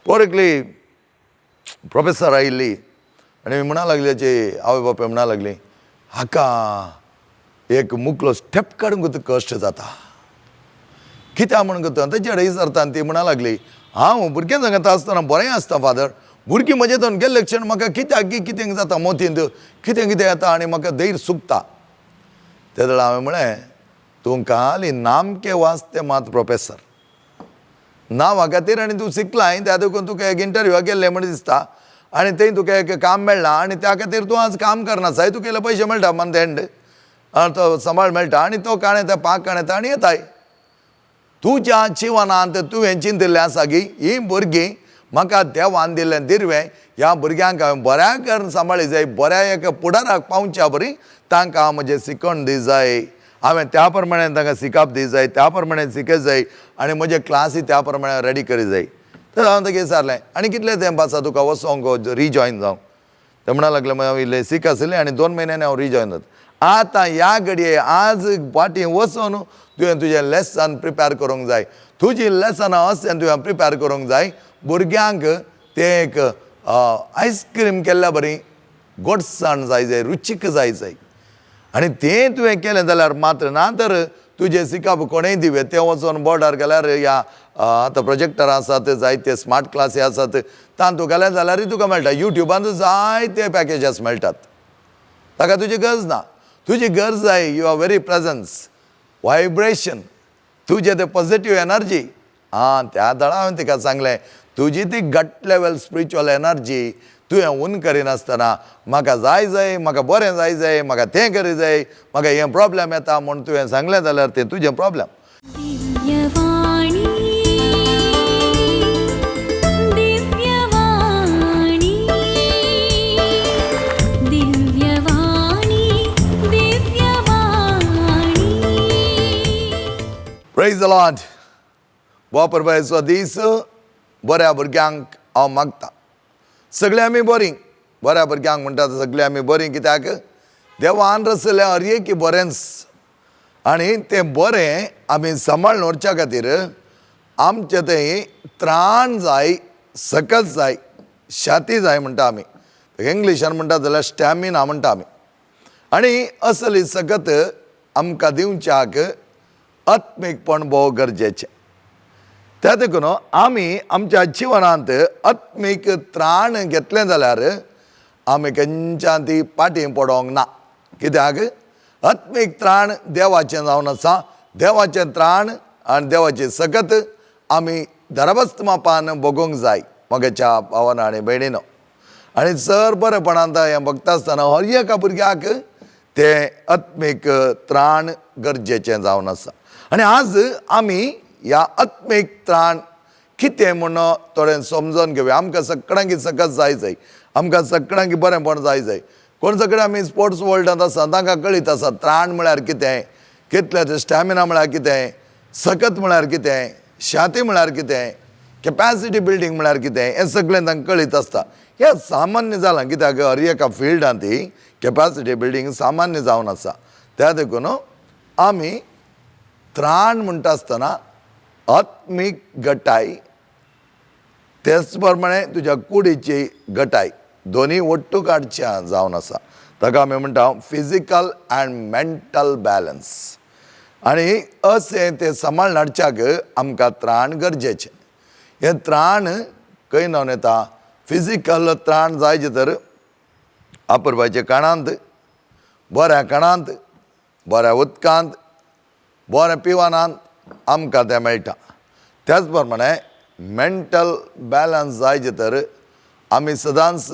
पोर एकली प्रोफेसर आयिल्ली आनी म्हणा लागली, ताची आवय बापूय म्हणा लागली, हाका एक मुकलो स्टेप काडूंक कश्ट जाता, कित्याक म्हण करता ताचे कडेन विचारता. आनी ती म्हणा लागली, हांव भुरग्यां सांगता आसतना बरें आसता फादर, भुरगीं म्हजे थंय गेल्ले क्षण म्हाका कित्याक कितें जाता, मोतींत कितें कितें येता आनी म्हाका धैर्य सुकता. ते वेळार हांवें म्हळें, तूं खाली नामके वाचते मात प्रोफेसर नांवा खातीर आनी तूं शिकलाय त्या देखून तुका एक इंटरव्यूआक गेल्लें म्हण दिसता आनी थंय तुका एक काम मेळ्ळां आनी त्या खातीर तूं आज काम करना साय, तुका इल्ले पयशे मेळटा मंथ एंड तो सांबाळ मेळटा आनी तो काण येता, पाक काण येता आनी येताय. तुज्या जिवनांत तुवें चिंतिल्लें आसा की हीं भुरगीं म्हाका देवान दिल्लें दिरवें, ह्या भुरग्यांक हांवें बऱ्या करून सांबाळी जाय, बऱ्या एका फुडाराक पावच्या बरी तांकां हांव म्हजें शिकवण दी जाय, हांवें त्या प्रमाणे तांकां शिकप दी जाय, त्या प्रमाणे शिकय जाय आनी म्हजे क्लासी त्या प्रमाणे रेडी करी जाय. तर हांवें ताका विचारलें, आनी कितले तेंप आसा तुका वचोंक रिजॉयन जावंक? ते म्हणा लागले, हांव इल्लें सीक आशिल्लें आनी 2 म्हयन्यांनी हांव रिजॉयन जाता. आतां ह्या घडये आज फाटीं वचून तुवें तुजें लेसन प्रिपेर करूंक जाय, तुजी लेसनां अशें तुवें प्रिपेर करूंक जाय, भुरग्यांक तें एक आयस्क्रीम केल्ल्या बरी गोडसाण जाय जाय, रुचीक जाय जाय आनी तें तुवें केलें जाल्यार मात्र ना तर तुजें शिकप कोणेय दिवे. तें वचून बोर्डार घाल्यार ह्या आतां प्रोजेक्टर आसात, जायते स्मार्ट क्लासी आसात, तातूंत घाल्यार जाल्यारूय तुका मेळटा, युट्युबान जायते पॅकेजस मेळटात, ताका तुजी गरज ना. तुजी गरज जाय your very presence, vibration, तुजें तें पॉजिटीव एनर्जी. आं, त्या दळा हांवें तिका सांगलें, तुजी ती गट लेवल स्पिरिच्युअल एनर्जी तुवें उन करिनासतना म्हाका जाय जाय, म्हाका बरें जाय जाय, म्हाका तें करी जाय, म्हाका हें प्रॉब्लम येता म्हूण तुवें सांगलें जाल्यार तें तुजें प्रॉब्लम. दिव्यवाणी दिव्यवाणी दिव्यवाणी दिव्यवाणी. प्रेज the Lord. वापरपाचो दीस बऱ्या भुरग्यांक हांव मागता. सगळे आमी बरीं, बऱ्या भुरग्यांक म्हणटात सगळे आमी बरीं, कित्याक देवान रचल्या हर एक बरेंच आनी तें बरें आमी सांबाळून व्हरच्या खातीर आमचें थंय त्राण जाय, सकत जाय, शाती जाय म्हणटा आमी, इंग्लिशान म्हणटा जाल्यार स्टॅमिना म्हणटा आमी. आनी असली सकत आमकां दिवच्याक आत्मीकपण भोव गरजेचें. त्या देखून आमी आमच्या जिवनांत आत्मीक त्राण घेतलें जाल्यार आमी खंयच्यान ती फाटीं पडोंक ना, कित्याक आत्मीक त्राण देवाचें जावन आसा. देवाचें त्राण आनी देवाची सकत आमी दरबस्त मापान भोगूंक जाय म्हगेच्या भावान आनी भयणीनो. आनी चड बरेपणान हें भोगता आसतना हर एका भुरग्याक तें आत्मीक त्राण गरजेचें जावन आसा. आनी आज आमी ह्या आत्मीक त्राण कितें म्हूण थोडें समजून घेवया. आमकां सगळ्यांक सकत जाय जाय, आमकां सगळ्यांक बरेंपण जाय जाय. कोण सगळे आमी स्पोर्ट्स वर्ल्डांत आसा तांकां कळीत आसा त्राण म्हळ्यार कितें, कितलें स्टॅमिना म्हळ्यार कितें, सकत म्हळ्यार कितें, शाती म्हळ्यार कितें, कॅपॅसिटी बिल्डींग म्हळ्यार कितें, हें सगळें तांकां कळीत आसता. हें सामान्य जालां, कित्याक हर एका फिल्डांत ही कॅपॅसिटी बिल्डींग सामान्य जावन आसा. त्या देखून आमी त्राण म्हणटा आसतना आत्मीक गटाय तेच प्रमाणे तुज्या कुडीची गटाय दोनूय ಒಟ್ಟು काडच्या जावन आसा. ताका आमी म्हणटा फिजिकल अँड मेंटल बॅलन्स. आनी अशें तें सांबाळून हाडच्याक आमकां त्राण गरजेचें. हें त्राण खंय नावन येता? फिजिकल त्राण जाय तर आपरपाच्या काणांत, बऱ्या काणांत, बऱ्या उदकांत, बऱ्या पिवनांत आमकां तें मेळटा. त्याच प्रमाणे मेंटल बॅलन्स जाय तर आमी सदांच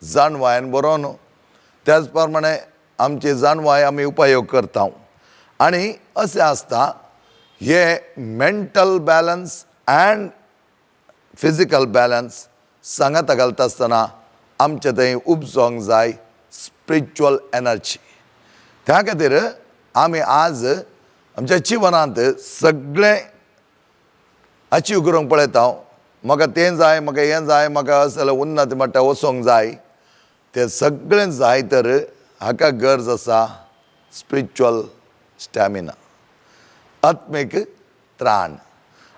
जाणवायन बरोवन त्याच प्रमाणे आमची जाणवाय आमी उपयोग करता. आनी अशें आसता हे mental balance and physical balance सांगाता घालता आसतना आमचे थंय उपजोंक जाय स्पिरिच्युअल एनर्जी. त्या खातीर आमी आज आमच्या जिवनांत सगळें अचीव करूंक पळयता. म्हाका तें जाय, म्हाका हें जाय, म्हाका अशें जाल्यार उन्नती मट्टा वचोंक जाय, तें सगळें जाय तर हाका गरज आसा स्पिरिच्युअल स्टॅमिना, आत्मीक त्राण.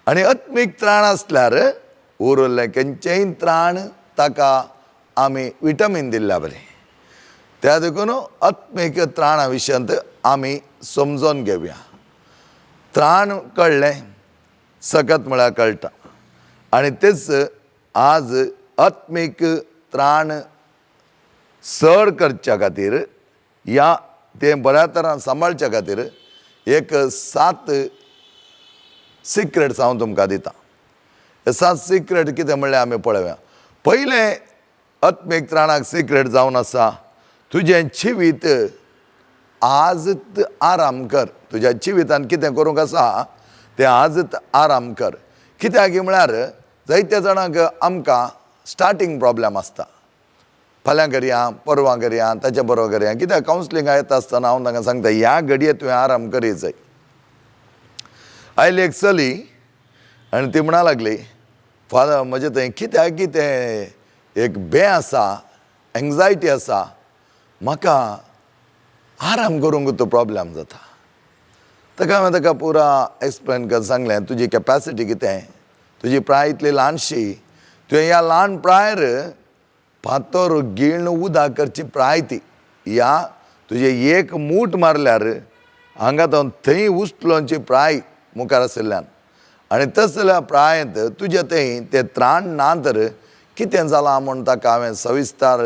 आनी आत्मीक त्राण आसल्यार उरिल्लें खंयचेंय त्राण ताका आमी विटमीन दिल्ल्या बरें. त्या देखून आत्मीक त्राणा विशयांत आमी समजून घेवया. त्राण कळ्ळें, सकत म्हळ्यार कळटा. आनी तेच आज आत्मीक त्राण चड करच्या खातीर या तें बऱ्या तरान सांबाळच्या खातीर एक 7 सिक्रेट्स हांव तुमकां दितां. हे 7 सिक्रेट कितें म्हणल्यार आमी पळोवया. पयलें आत्मीक त्राणाक सिक्रेट जावन आसा, तुजें जिवीत आजच आराम कर. तुज्या जिवितान कितें करूंक आसा तें आजच आराम कर. कित्याक म्हळ्यार जायत्या जाणांक आमकां स्टार्टींग प्रॉब्लम आसता. फाल्यां करया, परवां करया, ताच्या बरोबर करया. कित्याक कावन्सिलिंगाक येता आसतना हांव तांकां सांगता, ह्या घडये तुवें आराम करीत जाय. आयली एक चली आनी ती म्हणा लागली, फादर म्हजें थंय कित्याक कितें एक बें आसा, एंग्जायटी आसा, म्हाका आराम करूंक तो प्रॉब्लम जाता. ताका हांवें ताका पुरा एक्सप्लेन कर सांगलें, तुजी कॅपेसिटी कितें, तुजी प्राय इतली ल्हानशी, तुवें ह्या ल्हान प्रायर फातर गिळ्ण उदक करची प्राय ती, ह्या तुजें एक मूठ मारल्यार हांगा तो थंय उस्लोंची प्राय मुखार आशिल्ल्यान, आनी तसल्या प्रायेंत तुजें थंय तें त्राण ना तर कितें जालां म्हूण ताका हांवें सविस्तार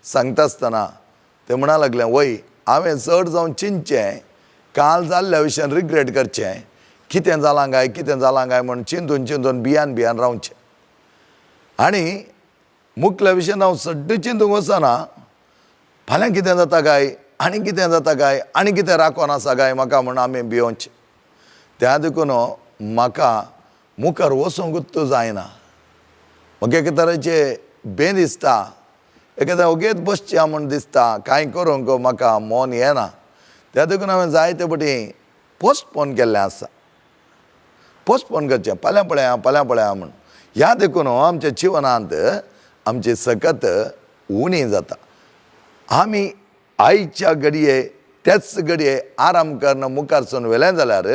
सांगता आसतना तें म्हणा लागलें, वय हांवें चड जावन चिंतचें, काल जाल्ल्या विशयान रिग्रेट करचें, कितें जालां काय कितें जालां काय म्हूण चिंतून चिंतून भियान भियान रावचें. आनी मुखल्या विशयान हांव सड्ड चिंतूंक वचना, फाल्यां कितें जाता काय आनी कितें जाता काय आनी कितें राखोन आसा काय म्हाका म्हूण आमी भियोवचें. त्या देखून म्हाका मुखार वचोंकूच जायना, म्हाका एके तरेचें बें दिसता, एकेदां ओगेच बसचें म्हूण दिसता, कांय करूंक म्हाका मन येना. त्या देखून हांवें जायते फावटी पोस्टपोन केल्लें आसा. पोस्टपोन करचें, फाल्यां पळया फाल्यां पळया म्हूण. ह्या देखून आमच्या जिवनांत आमची सकत उणी जाता. आमी आयच्या घडये त्याच घडये आराम करून मुखार सून व्हेलें जाल्यार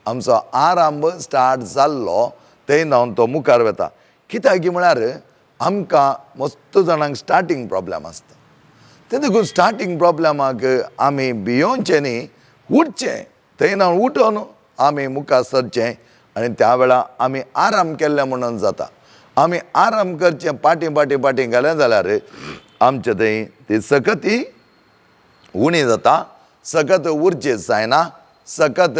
आमचो आराम स्टार्ट जाल्लो थंय जावन तो मुखार वता. कित्याक म्हळ्यार आमकां मस्त जाणांक स्टार्टींग प्रॉब्लम आसता. तें देखून स्टार्टींग प्रॉब्लमाक आमी भियोवचें न्ही, उठचें थंय जावन उठोन आमी मुखार सरचें आनी त्या वेळार आमी आराम केल्ले म्हणून जाता. आमी आराम करचें पाटी पाटी पाटी घालें जाल्यार आमचे थंय ती सकती उणी जाता, सकत उरची जायना, सकत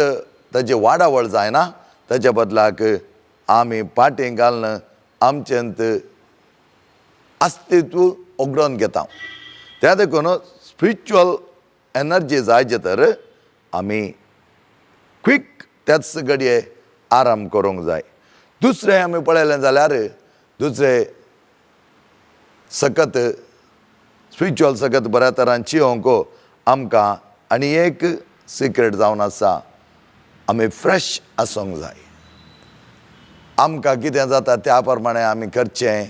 ताची वाडावळ जायना. ताच्या बदलाक आमी पाटी घालून आमच्यांत अस्तित्व उगडोवन घेता. त्या देखून स्पिरिच्युअल एनर्जी जाय तर आमी क्विक त्याच घडये आराम करूंक जाय. दुसरें आमी पळयलें जाल्यार दुसरें सकत स्पिरिच्युअल सकत बऱ्या तरान चियोंक आमकां आनी एक सिक्रेट जावन आसा, आमी फ्रेश आसूंक जाय. आमकां कितें जाता त्या प्रमाणे आमी करचें,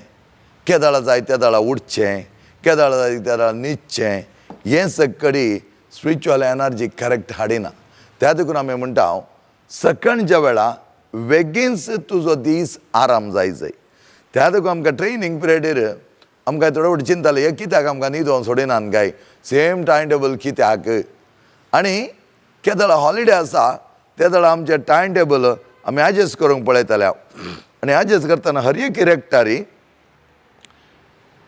केदळा जाय तेदळा उठचें, केदळा जाय तेदळा न्हिदचें, हें सगळी स्पिरिच्युअल एनर्जी करेक्ट हाडिना. त्या देखून आमी म्हणटा सकाळच्या वेळा बेगीनच तुजो दीस आराम जाय जाय. त्या देखून आमकां ट्रेनिंग पिरियडीर आमकां थोडे फावटी चिंताले, हे कित्याक आमकां न्हिदोन सोडिनात काय, सेम टायम टेबल कित्याक. आनी केदळा हॉलिडे आसा तेदळा आमचें टायम टेबल आमी एडजस्ट करूंक पळयताले. आनी एडजस्ट करतना हर एक रेक्टारी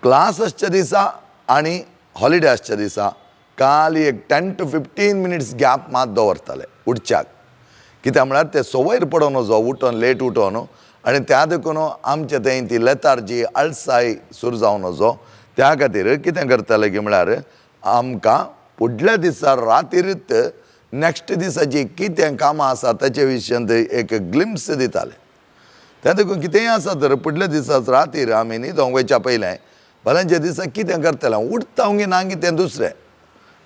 क्लास आसच्या दिसा आनी हॉलिडे आसच्या दिसा काल एक 10 to 15 minutes gap मात दवरताले उठच्याक. कित्याक म्हळ्यार ते संवयर पडोन वचो, उठोन लेट उठोन, आनी त्या देखून आमचे थंय ती लेतार्जी आळसाय सुरू जावन वचो. त्या खातीर कितें करताले की म्हळ्यार आमकां फुडल्या दिसा रातीरीत नॅक्स्ट दिसाची कितें कामां आसा ताचे विशयांत एक ग्लिम्स दिताले. त्या देखून कितेंय आसा तर फुडल्या दिसा रातीर आमी न्हिदोंक वयच्या पयलें फाल्यांच्या दिसा कितें करतलें, उठता गी ना कितें दुसरें.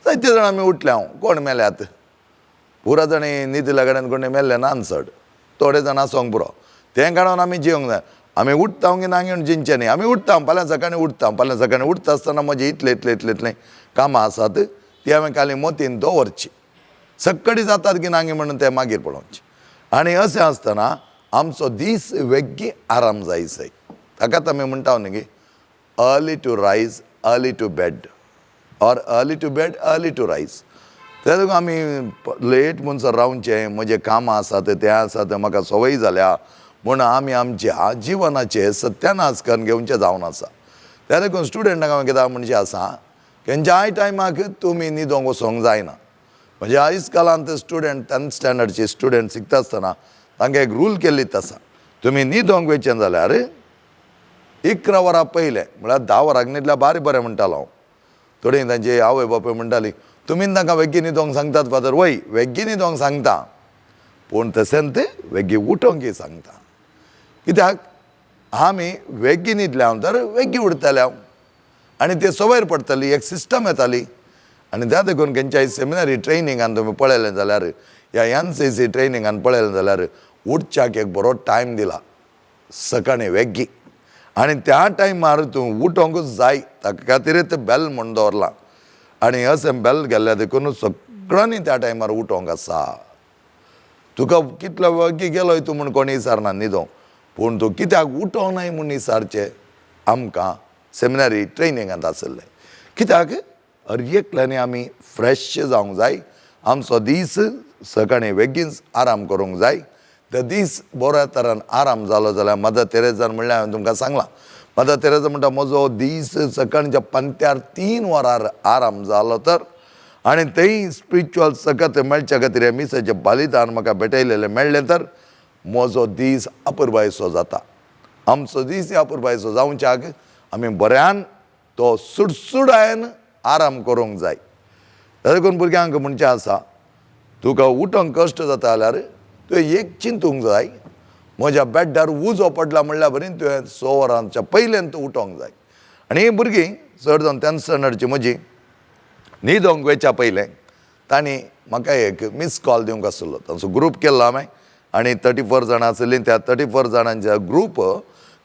जायते जाण आमी उठले, हांव कोण मेल्यात पुरा जाणी न्हिदिल्ल्या कडेन कोणी मेल्ले ना चड, थोडे जाण आसोंक पुरो, तें काडून आमी जिवंक जाय. आमी उठता गी ना घेवन जिनचें न्ही, आमी उठता फाल्यां सकाळीं उठता, फाल्यां सकाळीं उठता आसतना म्हजी इतलें इतलें इतलें इतलें कामां आसात ती हांवें खाली मोतीन दवरची, सकाळीं जातात की ना म्हणून तें मागीर पळोवचें. आनी अशें आसतना आमचो दीस वेगळी आराम जाय जाय. ताकाच आमी म्हणटा न्ही की early to rise early to bed or early to bed early to rise. तेका लागून आमी लेट म्हणसर रावचें, म्हजें कामां आसात तें आसा तें म्हाका संवय जाल्या म्हूण आमी आमच्या जिवनाचें सत्यानाश करून घेवचें जावन आसा. त्या लागून स्टुडंटांक हांवें कित्याक म्हणचें आसा, खंयच्याय टायमाक तुमी न्हिदोंक वचोंक जायना. म्हणजे आयज कालांत स्टुडंट 10th स्टँडर्डचे स्टुडंट शिकता आसतना तांकां एक रूल केल्लीच आसा, तुमी न्हिदोंक वयचें जाल्यार 11 वरां पयलें, म्हळ्यार 10 वरांक न्हिदल्यार बारी बरें म्हणटालो हांव. थोडीं तांची आवय बापूय म्हणटाली तुमी तांकां वेगीं न्हिदोंक सांगतात फादर. वय, वेगीं न्हिदोंक सांगता पूण तशेंच ते वेगीं उठोंकय सांगता. कित्याक आमी वेगीं न्हिदल्या तर वेगीं उठतले हांव आनी ते संवयर पडटली, एक सिस्टम येताली. आनी त्या देखून खंयच्याय सेमिनरी ट्रेनिंगान तुमी पळयलें जाल्यार ह्या NCC ट्रेनिंगान पळयलें जाल्यार उठच्याक एक बरो टायम दिला सकाळीं वेगीं, आनी त्या टायमार तूं उठोंकूच जाय, ताका खातीर तें बेल म्हूण दवरलां. आनी अशें बेल गेल्ल्या देखून सगळ्यांनी त्या टायमार उठोंक आसा. तुका कितलो वेगीं गेलोय तूं म्हूण कोण विचारना न्हिदोंक, पूण तूं कित्याक उठोंक नाय म्हूण विचारचें आमकां सेमिनरी ट्रेनिंगांत आशिल्लें. कित्याक हर एकल्यांनी आमी फ्रेश जावंक जाय, आमचो दीस सकाळीं वेगींच आराम करूंक जाय. ते दीस बऱ्या तरान आराम जालो जाल्यार मदर तेरेजान म्हणल्यार हांवें तुमकां सांगलां, मदर तेरेजा म्हणटा म्हजो दीस सकाळच्या पंत्यार 3 वरार आराम जालो तर आनी थंय स्पिरिच्युअल सकत मेळच्या खातीर मिसाचें बलिदान म्हाका भेटयलेलें मेळ्ळें तर म्हजो दीस अपुरबायेचो जाता. आमचो दीस अपुरबायेचो जावच्याक आमी बऱ्यान तो सुडसुडायन आराम करूंक जाय. देखून भुरग्यांक म्हणचें आसा, तुका उठोंक कश्ट जाता जाल्यार तुवें एक चिंतूंक जाय, म्हज्या बेड्डार उजो पडला म्हणल्यार बरी तुवें 6 वरांच्या पयल्यान तूं उठोंक जाय. आनी हीं भुरगीं चड जावन 10th स्टँडर्डची म्हजी न्हिदोंक वयच्या पयलें तांणी म्हाका एक मिस कॉल दिवंक आसलो. तांचो ग्रूप केल्लो हांवें आनी 34 जाणां आशिल्लीं, त्या 34 जाणांच्या ग्रूप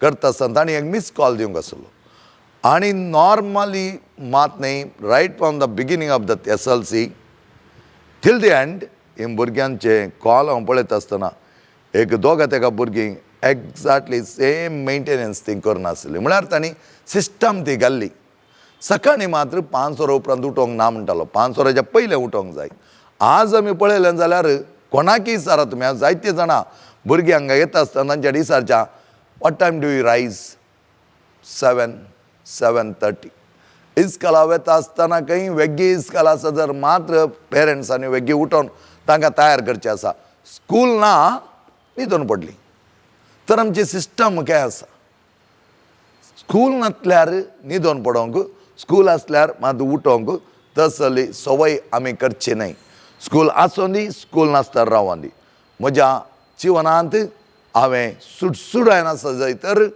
करता आसतना तांणी एक मिस कॉल दिवंक आसलो. आनी नॉर्मली मात न्ही, right from the beginning of the SLC till the end हे भुरग्यांचे कॉल हांव पळयता आसतना एक दोगा तेका भुरगीं एग्जॅक्टली सेम मेंटेनन्स ती करनासली, म्हळ्यार तांणी सिस्टम ती घाल्ली. सकाळीं मात्र 5 वरां उपरांत उठोंक ना म्हणटालो, 5 वरांच्या पयलें उठोंक जाय. आज आमी पळयलें जाल्यार कोणाकय विचारा तुमी, आज जायते जाणां भुरगीं हांगा येता आसतना तांच्या विचारच्या what time do you rise, 7, 7:30. इस्कला वता आसतना खंय वेगळी इस्कल आसा जर मात्र पेरंट्सांनी वेगळी उठोवन तांकां तयार करचें आसा. स्कूल ना न्हिदून पडली तर आमची सिस्टम काय आसा, स्कूल नासल्यार न्हिदून पडोंक, स्कूल आसल्यार मात उठोंक, तसली संवय आमी करची न्हय. स्कूल आसूं दी, स्कूल नासल्यार रावों दी. म्हज्या जिवनांत हांवें सुडसुडायन आसा जाय तर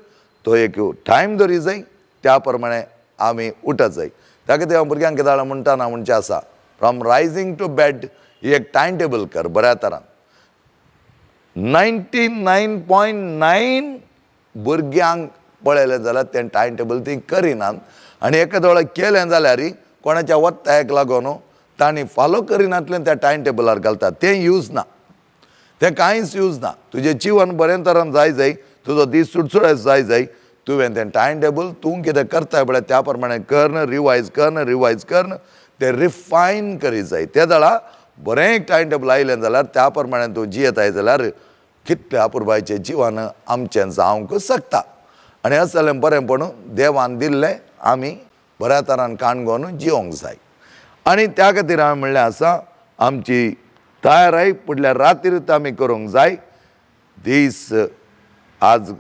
तो एक टायम दवरी जाय, त्या प्रमाणे आमी उठत जाय. त्या खातीर हांव भुरग्यांक कितें म्हणटा ना म्हणचें आसा, फ्रॉम रायजींग टू बेड ही एक टायम टेबल कर बऱ्या तरान. 99.9 भुरग्यांक पळयलें जाल्यार तें टायम टेबल ती करिनात, आनी एकाद वेळार केलें जाल्यार कोणाच्या वत्तायक लागून तांणी फॉलो करिनातलें त्या टायम टेबलार घालतात, तें यूज ना, तें कांयच यूज ना. तुजें जिवन बरें तरान जाय जाय, तुजो दीस सुटसुटाय जाय जाय, तुवें तें टायम टेबल तूं कितें करताय पळय त्या प्रमाणे करन, रिवायज करन, रिवायज करन तें रिफायन करीत जाय. ते जाणा बरें एक टायम टेबल आयलें जाल्यार त्या प्रमाणे तूं जियेताय जाल्यार कितल्या अपुरबायचें जिवन आमचें जावंक शकता. आनी अशें जालें बरें पण देवान दिल्लें आमी बऱ्या तरान काणगोन जिवंक जाय. आनी त्या खातीर हांवें म्हणलें आसा, आमची तयाराय फुडल्या रातीर आमी करूंक जाय. दीस आज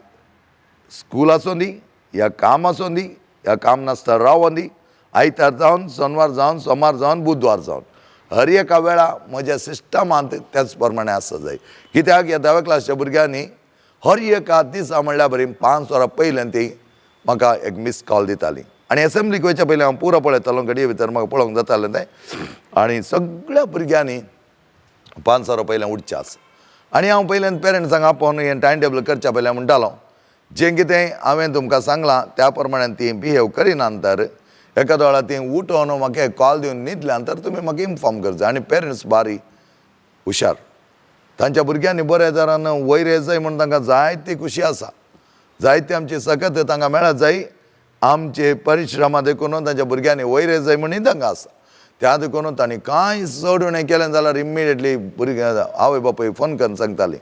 स्कूल आसूं दी या काम आसूं दी या काम नासता रावों दी, आयतार जावन, सोनवार जावन, सोमार जावन, बुधवार जावन, हर एका वेळा म्हज्या सिस्टमांत त्याच प्रमाणे आसा जाय. कित्याक ह्या धाव्या क्लासच्या भुरग्यांनी हर एका दिसा म्हणल्यार बरी 5 वरां पयल्यान ती म्हाका एक मिस कॉल दिताली. आनी एसेंब्लीक वयच्या पयलीं हांव पुरो पळयतालो, घडये भितर म्हाका पळोवंक जातालें तें. आनी सगळ्या भुरग्यांनी 5 वरां पयल्यान उठचें आसा. आनी हांव पयल्यान पेरंट्सांक आपोवन हें टायम टेबल करच्या पयलें म्हणटालो, जें कितें हांवें तुमकां सांगलां त्या प्रमाणे ती बिहेव करिना तर एका वेळार ती उठोवन म्हाका कॉल दिवन न्हिदल्या तर तुमी म्हाका इन्फॉर्म करचें. आनी पेरंट्स बारी हुशार, तांच्या भुरग्यांनी बऱ्या तरान वयर येत जाय म्हूण तांकां जायती खुशी आसा. जायते आमची सकत तांकां मेळत जाय, आमचे परिश्रमा देखून तांच्या भुरग्यांनी वयर जाय म्हणून तांकां आसा. त्या देखून तांणी कांय चड उणें केलें जाल्यार इमिडिएटली भुरग्यां आवय बापूय फोन करून सांगताली.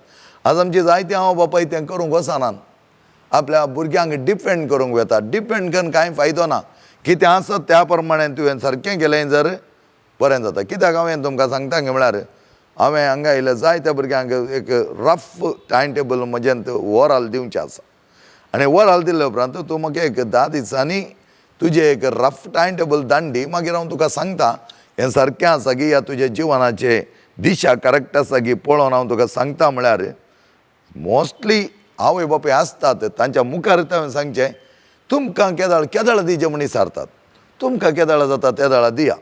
आज आमची जायती आवय बापूय तें करूंक वचनात, आपल्या भुरग्यांक डिपेंड करूंक वता. डिपेंड करून कांय फायदो ना, कितें आसा त्या प्रमाणे तुवें सारकें केलें जर बरें जाता. कित्याक हांवें तुमकां सांगता म्हळ्यार हांवें हांगा आयिल्ल्या जायत्या भुरग्यांक एक रफ टायम टेबल म्हज्यान ओवरऑल दिवचें आसा. आनी ओवरऑल दिल्ले उपरांत तूं म्हाका एक 10 दिसांनी तुजें एक रफ टायम टेबल दांडी, मागीर हांव तुका सांगता हें सारकें आसा की ह्या तुज्या जिवनाचे दिशा करेक्ट आसा की पळोवन हांव तुका सांगता. म्हळ्यार मोस्टली आवय बापूय आसतात तांच्या मुखार हांवें सांगचें, तुमकां केदाळ केदाळ दिवचें म्हूण विचारतात, तुमकां केदाळ जाता तेदाळा दिया.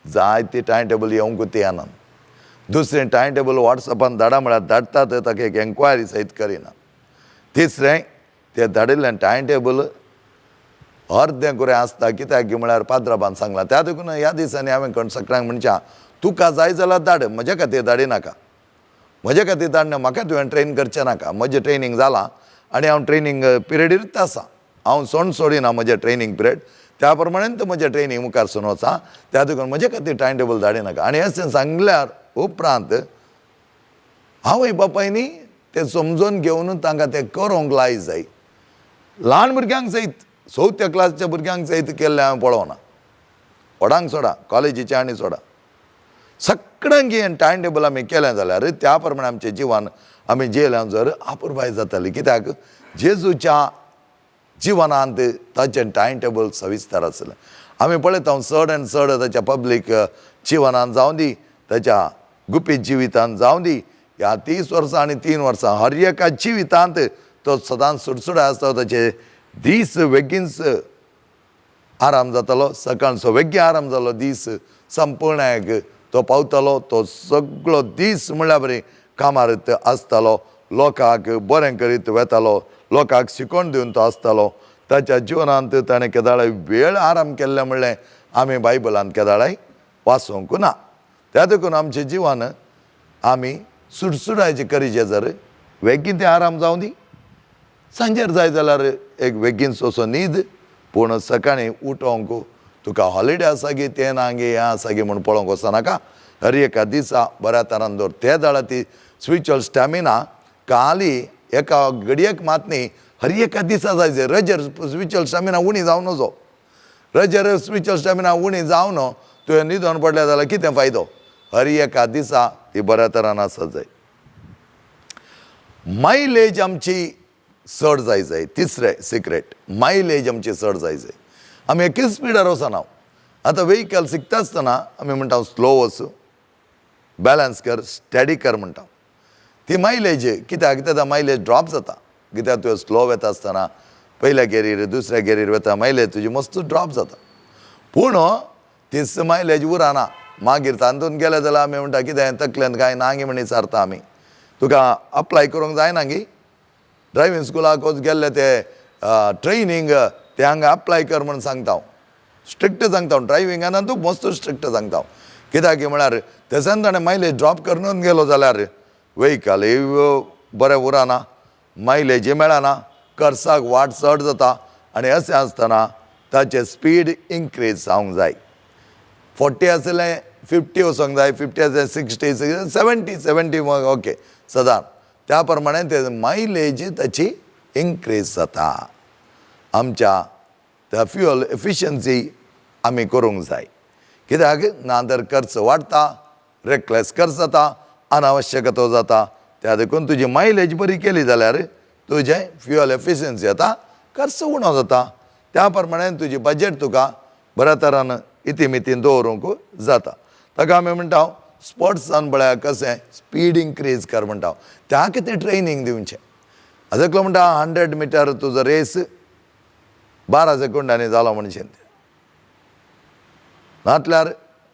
जायती टायम टेबल येवंक ती येना. दुसरें टायम टेबल वॉट्सएपान धाडा म्हळ्यार धाडटात, ताका एक एन्क्वायरी सयत करिना. तिसरें तें धाडिल्लें टायम टेबल अर्दें कुरें आसता, कित्याक म्हळ्यार पाद्राबान सांगलां. त्या देखून ह्या दिसांनी हांवें कोण सगळ्यांक म्हणच्या, तुका जाय जाल्यार धाड, म्हज्या खातीर धाडिनाका. म्हज्या खातीर धाडना, म्हाका तुवें ट्रेन करचें नाका. म्हजें ट्रेनींग जालां आनी हांव ट्रेनींग पिरियडीच आसा, हांव सोण सोडिना म्हजें ट्रेनींग पिरियड, त्या प्रमाणे म्हजें ट्रेनींग मुखार सून वचा. त्या देखून म्हजे खातीर टायम टेबल धाडिनाका. आनी अशें सांगल्यार उपरांत आवय बापायनी तें समजून घेवन तांकां तें करूंक लाय जाय. ल्हान भुरग्यांक सयत, 4थ्या क्लासच्या भुरग्यांक सयत केल्लें हांवें पळोवना, व्हडांक सोडा, कॉलेजीचें आनी सोडा, सगळ्यांक हें टायम टेबल आमी केलें जाल्यार त्या प्रमाणे आमचें जिवन आमी जियेल्या जर अपुरबाय जाताली. कित्याक जेजूच्या जिवनांत ताचें टायम टेबल सविस्तर आसलें. आमी पळयता चड आनी चड ताच्या पब्लीक जिवनांत जावं दी, ताच्या गुपीत जिवितांत जावं दी, ह्या 30 वर्सां आनी 3 वर्सां हर एका जिवितांत तो सदांच सुडसुड आसता. ताचे दीस बेगीनच आराम जातालो, सकाळचो बेगीन आराम जालो, दीस संपूर्णायक तो पावतालो. तो सगळो दीस म्हणल्यार बरी कामार आसतालो, लोकांक बरें करीत वेतालो, लोकांक शिकोवन दिवन तो आसतालो. ताच्या जिवनांत ताणें केदाळाय वेळ आराम केल्लें म्हणलें आमी बायबलांत केदाळाय वाचूंक ना. त्या देखून आमचें जिवन आमी सुडसुडायचें करीचें जर बेगीन तें आराम जावं दी, सांजेर जाय जाल्यार एक बेगीन सोसो न्हीद, पूण सकाळीं उठोवंक तुका हॉलिडे आसा गी तें ना गे हें आसा गी म्हूण पळोवंक वचनाका. हर एका दिसा बऱ्या तरान दवर. ते जाल्यार ती स्पिरिच्युअल स्टॅमिना काली एका घडयेक मात न्ही, हर एका दिसा जाय जाय. रजेर स्पिरिच्युअल स्टॅमिना उणी जावं नजो, रजेर स्पिरिच्युअल स्टॅमिना उणी जावन तुवें न्हिदोन पडलें जाल्यार कितें फायदो? हर एका दिसा ती बऱ्या तरान आसत जाय. मायलेज आमची चड जाय जाय. तिसरें सिक्रेट, मायलेज आमची चड जाय जाय. आमी एकच स्पिडार वचना. आतां व्हेकल शिकता आसतना आमी म्हणटा स्लो वच, बॅलन्स कर, स्टडी कर म्हणटा. ती मायलेज कित्याक तेन्ना मायलेज ड्रॉप जाता, कित्याक तुवें स्लो वता आसतना पयल्या गेरीर दुसऱ्या गेरीर वता, मायलेज तुजी मस्त ड्रॉप जाता. पूण तीच मायलेज उरना. मागीर तातूंत गेले जाल्यार आमी म्हणटा कितें तकलेन कांय ना गी म्हण विचारता आमी, तुका अप्लाय करूंक जायना गी ड्रायव्हींग स्कुलाक वच गेल्ले ते ट्रेनींग ते हांगा अप्लाय कर म्हूण सांगता हांव, स्ट्रिक्ट सांगता हांव, ड्रायव्हिंगान तूं मस्त स्ट्रिक्ट सांगता हांव. कित्याक म्हळ्यार तेच्यान ताणें मायलेज ड्रॉप करून गेलो जाल्यार व्हेकलय बरें उरना, मायलेजय मेळना, खर्चाक वाट चड जाता. आनी अशें आसतना ताचें स्पीड इनक्रीज जावंक जाय. 40 आसलें 50 वचोंक जाय, 50 आसलें 60 70 70 ओके सदां. त्या प्रमाणे ते मायलेज ताची इनक्रीज जाता. आमच्या त्या फ्युअल एफिशंसी आमी करूंक जाय, कित्याक ना तर खर्च वाडटा, रेकलेस खर्च जाता, अनावश्यकतो जाता. त्या देखून तुजी मायलेज बरी केली जाल्यार तुजें फ्युअल एफिशंसी जाता, खर्च उणो जाता. त्या प्रमाणे तुजी बजट तुका बऱ्या तरान इतिमितीन दवरूंक जाता. ताका आमी म्हणटा स्पोर्ट्सान पळया कशें स्पीड इनक्रीज कर म्हणटा, त्या खातीर ट्रेनींग दिवचें. आतां एकलो म्हणटा 100 मिटर तुजो रेस 12 सेकंडांनी जालो म्हणशें, नातल्यार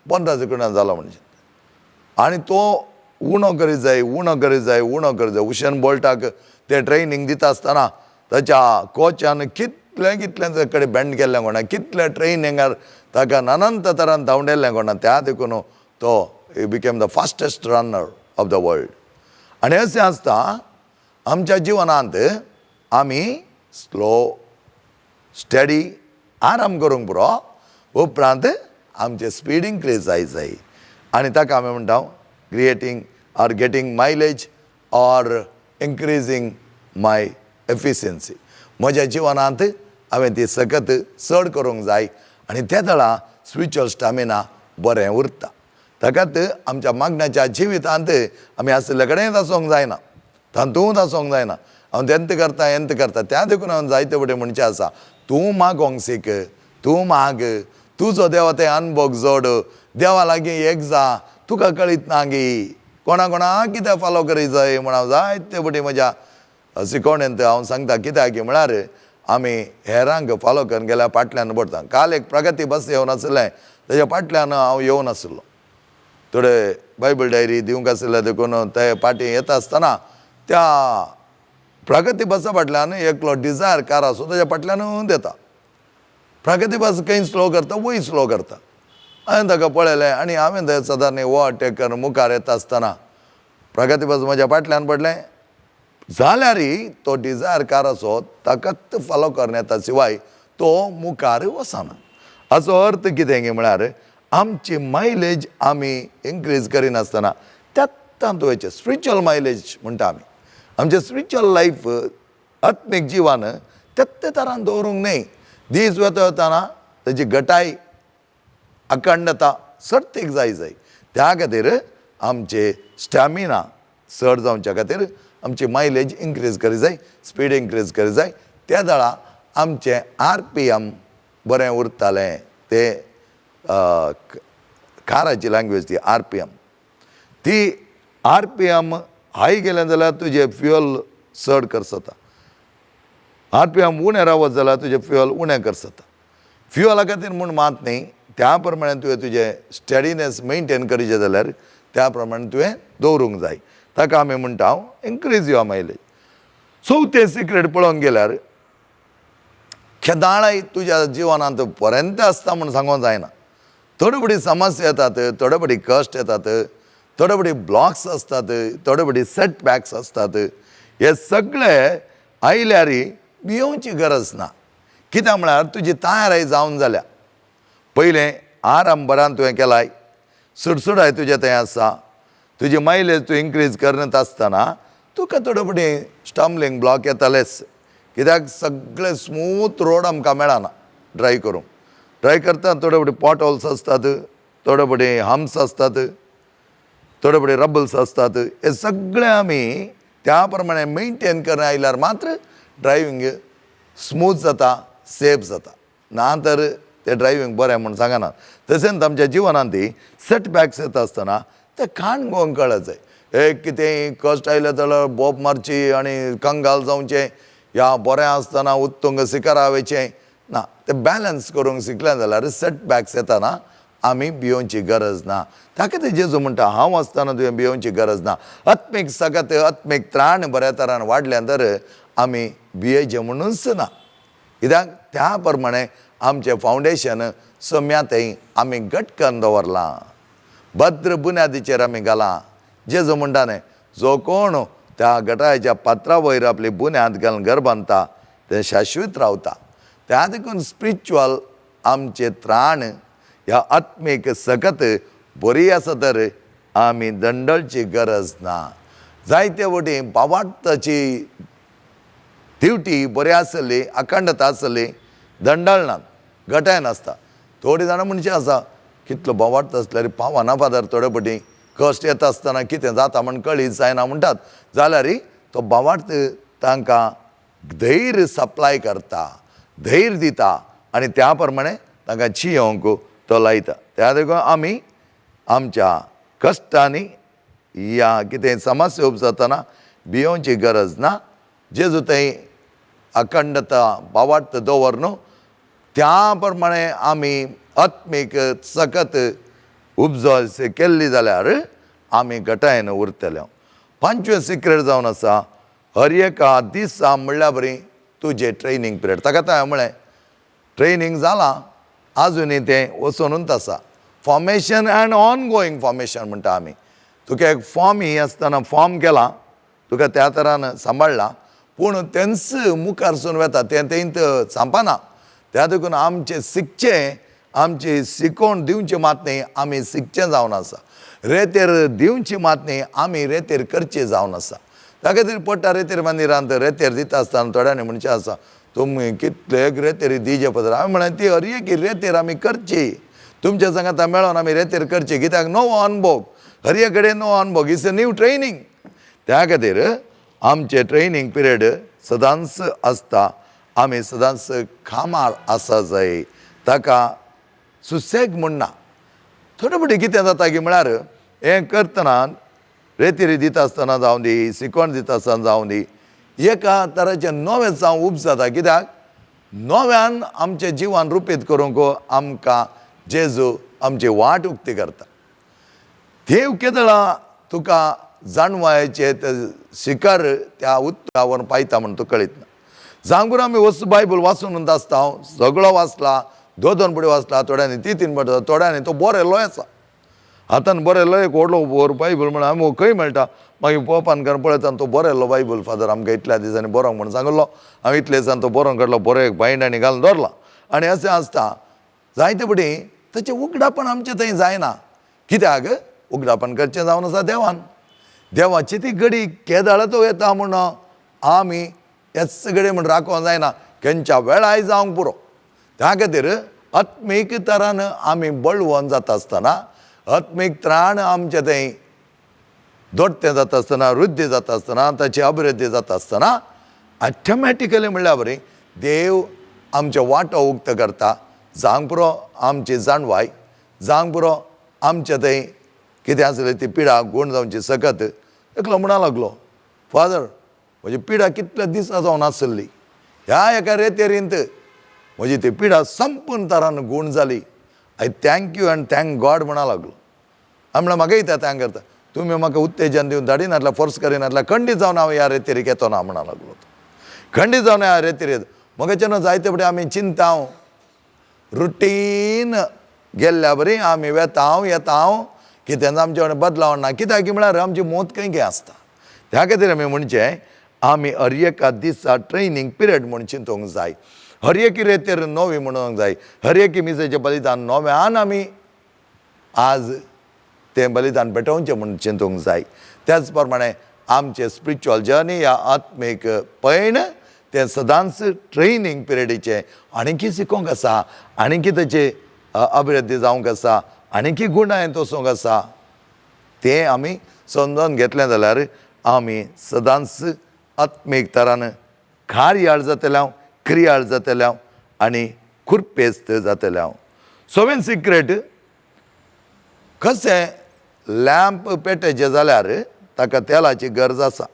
15 सेकंडांनी जालो म्हणशें, आनी तो उणो करीत जाय, उणो करीत जाय, उणो करीत जाय. उशेन बोल्टाक ते ट्रेनींग दिता आसतना ताच्या कोचान कितलें कितलें कडेन बेंड केल्लें कोणा, कितल्या ट्रेनिंगार ताका नानांत तरान धांवडेल्लें कोणा, त्या देखून तो he became the fastest runner of the world. आनी अशें आसता आमच्या जिवनांत आमी स्लो स्टडी आराम करूंक पुरो, उपरांत आमचे स्पीड इन्क्रीज जाय जाय आनी ताका आमी म्हणटा creating or getting mileage or increasing my efficiency. म्हज्या जिवनांत हांवें ती सकत चड करूंक जाय आनी त्या दळा स्पिरिच्युअल स्टॅमिना बरें उरता. ताकात आमच्या मागण्याच्या जिवितांत आमी आशिल्ले कडेन आसूंक जायना, तातूंत आसूंक जायना. हांव तेंत करता हेंत करता, त्या देखून हांव जायते फुडें म्हणचें आसा, तूं मागोंक सीक, तूं माग, तुजो देवा तें अनभोग जोड, देवा लागीं एक जा, तुका कळीत ना गी कोणा कोणा कितें फोलो करी जाय म्हण हांव जायते फुडें म्हज्या शिकोवणेंत हांव सांगता. कित्याक म्हळ्यार आमी हेरांक फोलो करून गेल्यार फाटल्यान पडटा. काल एक प्रगती बस येवन आशिल्लें, तेज्या फाटल्यान हांव येवन आशिल्लो. थोडे बायबल डायरी दिवंक आशिल्ले देखून ते फाटीं येता आसतना त्या प्रगती बसा फाटल्यान एकलो डिजायर कार आसो तेज्या फाटल्यान येता. प्रगती बस खंय स्लो करता, वय स्लो करता. हांवें ताका पळयलें आनी हांवें थंय सदांनी ओवरटेक करून मुखार येता आसतना प्रगती बस म्हज्या फाटल्यान पडलें जाल्यार तो डिजायर कार आसो ताकाच फोलो करून येता शिवाय तो मुखार वचना. हाचो अर्थ कितें गे म्हळ्यार आमची मायलेज आमी इन्क्रीज करिनासतना त्यात वयचें स्पिरिच्युअल मायलेज म्हणटा आमी. आमचें स्पिरिच्युअल लायफ आत्मीक जिवन त्याच तरान दवरूंक न्हय. दीस वता वतना ताजी गटाय अखंडता सर्तीक जाय जाय. त्या खातीर आमचे स्टॅमिना चड जावच्या खातीर आमची मायलेज इन्क्रीज करी जाय, स्पीड इन्क्रीज करी जाय. त्या दळा आमचें RPM बरें उरतालें. ते काराची लँग्वेज ती RPM. ती RPM हाय गेलें जाल्यार तुजें फ्युअल चड करसता, RPM उणें रावत जाल्यार तुजें फ्युअल उणें करसता. फ्युअला खातीर म्हूण मात न्ही, त्या प्रमाणे तुवें तुजें स्टडीनेस मेनटेन करीचें जाल्यार त्या प्रमाणे तुवें दवरूंक जाय. ताका आमी म्हणटा इन्क्रीज your mileage. चवथें सिक्रेट पळोवंक गेल्यार केदाळाय तुज्या जिवनांत पर्यंत आसता म्हूण सांगूंक जायना. थोडे बडी समस्या येतात, थोडे बडी कश्ट येतात, थोडे बडी ब्लॉक्स आसतात, थोडे बडी सेटबॅक्स आसतात. हे सगळे आयल्यार भियोवची गरज ना. कित्याक म्हळ्यार तुजी तयारी जावन जाल्या. पयलें आराम बरान तुवें केलाय, सुडसुडाय तुजें थंय आसा, तुजी मायलेज तूं इन्क्रीज करत आसतना तुका थोडे फुडें स्टम्बलिंग ब्लॉक येतालेच. कित्याक सगळे स्मूथ रोड आमकां मेळना ड्रायव करूंक. ड्रायव करता थोडे फुडें पॉट होल्स आसतात, थोडे फुडें हम्स आसतात, थोडे फुडें रबल्स आसतात. हे सगळे आमी त्या प्रमाणे मेनटेन करून आयल्यार मात्र ड्रायव्हींग स्मूथ जाता, सेफ जाता. ना तर ते ड्रायव्हींग बरें म्हूण सांगना. तशेंच आमच्या जिवनांत सेटबॅक्स येता आसतना ते काण गोंक कळत जाय. एक कितेंय कश्ट आयले जाल्यार बोब मारची आनी कंगाल जावचें, या बरें आसतना उत्तुंग शिखरा वयचें ना. ते बॅलन्स करूंक शिकलें जाल्यार सेटबॅक्स येतना आमी भियोवची गरज ना. ताका ते जेजू म्हणटा हांव आसतना तुवें भियोवची गरज ना. आत्मीक सगत आत्मीक त्राण बऱ्या तरान वाडल्यान तर आमी भियेचें म्हणूच ना. कित्याक त्या प्रमाणे आमचें फावंडेशन सम्या थंय आमी घट करून दवरलां, भद्र बुन्यादीचेर आमी घालां. जेजू म्हणटा न्ही, जो कोण त्या गटायच्या पात्रा वयर आपली बुन्याद घालून घर बांदता तें शाश्वत रावता. त्या देखून स्पिरिच्युअल आमचें त्राण ह्या आत्मीक सकत बरी आसा तर आमी दंडळची गरज ना. जायते वटेन बावार्थाची दिवटी बरी आसली, अखंडता आसली, दंडळनात, गटाय नासता. थोडीं जाणां म्हणचे आसा कितलो बोवार्थ आसल्यार पावना फादर, थोडे पटी कश्ट येता आसतना कितें जाता म्हण कळीत जायना म्हणटात. जाल्यार तो बोवार्थ तांकां धैर्य सप्लाय करता, धैर्य दिता आनी त्या प्रमाणे तांकां चियोंक तो लायता. त्या देखून आमी आमच्या कश्टांनी या कितें समस्या उपजातना भियोवची गरज ना. जेजू थंय अखंडता बावार्थ दवर न्हू, त्या प्रमाणे आमी आत्मीक सकत उपजस केल्ली जाल्यार आमी घटायेन उरतले. पांचवें सिक्रेट जावन आसा हर एका दिसा म्हणल्या बरी तुजें ट्रेनींग पिरियड. ताका हांवें म्हळें ट्रेनींग जालां आजुनूय तें वचोनूच आसा. फॉर्मेशन अँड ऑनगोईंग फॉर्मेशन म्हणटा आमी. तुका एक फॉर्म ही आसतना फॉर्म केलां, तुका त्या तरान सांबाळ्ळां, पूण तेंच मुखारसून वेता तें तेंत सांपना. त्या देखून आमचें शिकचें, आमची शिकोवण दिवचें मात न्ही, आमी शिकचें जावन आसा. रेतेर दिवची मात न्ही, आमी रेतेर करचें जावन आसा. त्या खातीर पडटा रेतेर मंदिरांत रेतेर दिता आसतना थोड्यांनी म्हणचें आसा, तुमी कितले रेतेरी दिजे पत्र. हांवें म्हळें ती हर एक रेतेर आमी करची, तुमच्या सांगाता मेळोन आमी रेतेर करची, कित्याक नवो अनुभव, हर एक कडेन नवो अनुभव, it's a new training. त्या खातीर आमचें ट्रेनींग पिरियड सदांच आसता, आमी सदांच कामार आसा जाय, ताका सुसेग म्हणना. थोडे फावटी कितें जाता की म्हळ्यार हें करतना रेतिरी दिता आसतना जावं दी, शिकवण दिता आसतना जावं दी, एका तराचें नवें जावं उब जाता, कित्याक नव्यान आमचें जिवन रुपीत करूंक आमकां जेजू आमची वाट उक्ती करता. देव केदळा तुका जाणवायेचें ते शिखर त्या उतरावर पायता म्हूण तुका कळीत ना. जांगूर आमी वस्तू बायबल वाचून आसता, हांव सगळो वाचला, दोन दोन पडी वाचला, थोड्यांनी तीन तीन पडी, थोड्यांनी तो बरयल्लो आसा, हातान बरयल्लो एक व्हडलो बोर बायबल म्हण आमी खंय मेळटा. मागीर पोपान कारण पळयता तो बरयल्लो बायबल, फादर आमकां इतल्या दिसांनी बरोवंक म्हूण सांगिल्लो, हांव इतले दिसान तो बरोवन काडलो, बरो एक बायंड आनी घालून दवरला. आनी अशें आसता जायते पटी ताचें उगडापण आमचें थंय जायना, कित्याक उगडापण करचें जावन आसा देवान. देवाची ती घडी केदाळ तो येता म्हूण आमी हेच घडये म्हूण राखोवंक जायना, खंयच्या वेळाय जावंक पुरो. त्या खातीर आत्मीक तरान आमी बळवंत जाता आसतना, आत्मीक त्राण आमचें थंय दोडतें जाता आसतना, वृद्धी जाता आसतना, ताची अभिवृद्धी जाता आसतना, ऑटोमॅटिकली म्हणल्यार बरी देव आमच्यो वाटो उक्तो करता. जावंक पुरो आमची जाणवाय, जावंक पुरो आमचें थंय कितें आसलें ती पिडा गूण जावची सकत. एकलो म्हणा लागलो, फादर म्हजी पिडा कितल्या दिसां जावन आसली, ह्या एका रेतेरींत म्हजी ती पिडा संपूर्ण तरान गूण जाली. I thank you and thank God म्हणा लागलो. हांवें म्हणलें म्हाका कित्याक thank करता, तुमी म्हाका उत्तेजन दिवन धाडिनातल्या, फोर्स करिनातल्या, खंडीत जावन हांव ह्या रेतेरीक येतो ना म्हणा लागलो. खंडीत जावन ह्या रेतेर येता म्हाका जायते फावटी आमी चिंता रुटीन गेल्ल्या बरी आमी वेता हांव येता हांव, कितेंच आमचे कडेन बदलाव ना, कित्याक की म्हळ्यार आमची मोत खंय खंय आसता. त्या खातीर आमी म्हणचें आमी हर एका दिसा ट्रेनींग पिरियड म्हूण चिंतूंक जाय, हर एक रेतेर नवी म्हणूंक जाय, हर एक मिसाचें बलिदान नव्यान आमी आज तें बलिदान पेटोवचें म्हूण चिंतूंक जाय. त्याच प्रमाणे आमचें स्पिरिच्युअल जर्नी ह्या आत्मीक पयण तें सदांच ट्रेनींग पिरियडीचें आनीकी शिकोवंक आसा, आनीकी ताची अभिवृद्धी जावंक आसा, आनीकी गुणां तोसूंक आसा. तें आमी समजून घेतलें जाल्यार आमी सदांच आत्मीक तरान कार्याळ जातले हांव, क्रियाळ जातले हांव आनी खुरपेस्त जातले हांव. सवेन सिक्रेट कशें लॅम्प पेटयचें जाल्यार ताका तेलाची गरज आसा,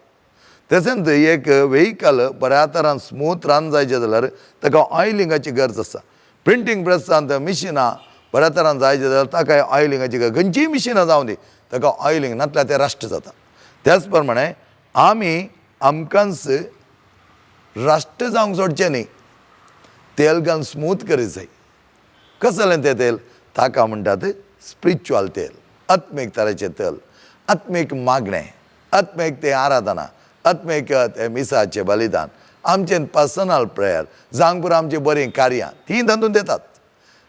तशेंच एक व्हेकल बऱ्या तरान स्मूथ रान जायचें जाल्यार ताका ऑयलिंगाची गरज आसा. प्रिंटींग प्रेसांत मिशिनां बऱ्या तरान जायचें जाल्यार ताका ऑयलिंगाची गरज, खंयचीय मिशिनां जावं दी ताका ऑयलिंग नातल्यार तें राश्ट जाता. त्याच प्रमाणे आमी आमकांच राश्ट जावंक सोडचें न्ही, तेल घालून स्मूथ करीत जाय. कसलें तें तेल? ताका म्हणटात स्पिरिच्युअल तेल, आत्मीक तरेचें तेल, आत्मीक मागणें, आत्मीक तें आराधना, आत्मीक तें मिसाचें बलिदान, आमचें पर्सनल प्रेयर, जावंक पुरो आमचीं बरीं कार्यां तीं तातूंत येतात.